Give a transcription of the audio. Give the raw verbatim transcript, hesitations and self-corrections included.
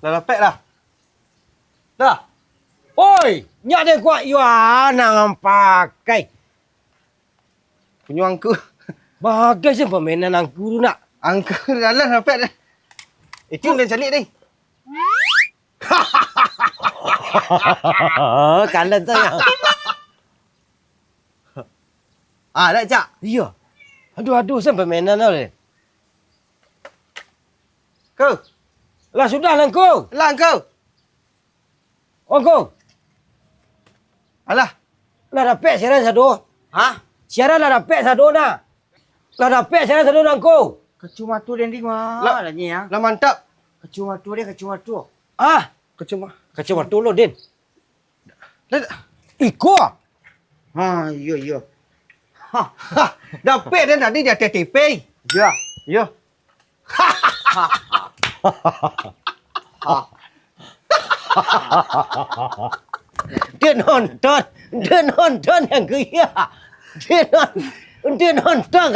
Lah dapek lah. Dah. Oi, nyak den kuak yo, ah, nan pakai. Punyo angku. Bagai se pamainan angku tu nak. Angku dah lah dapek dah. Itu den caliak deh. Kalan tu ya. Ah, dak, Cak? Iya. Aduh, aduh, sampai mainan tau deh. Ko. Lah sudah lah, Ngku. Lah, Ngku. Oh, Ngku. Alah. Lah dapek siaran sado. Hah? Siaran lah dapek sado nah. Lah dapek siaran sado nah, Ngku. Kacamata den, Ding, wah. Lah, lah, ni, ya. Lah mantap. Kacamata den, kacamata. Ah, kacamata. Kacamata lo, Din. Dah, dah. Iko. Ha, iyo, iyo. Ha. Ha, dapek den tadi di ateh T V. Iyo, iyo. Ha. Dia nonton, dia nonton yang gaya. Dia non-, dia nonton.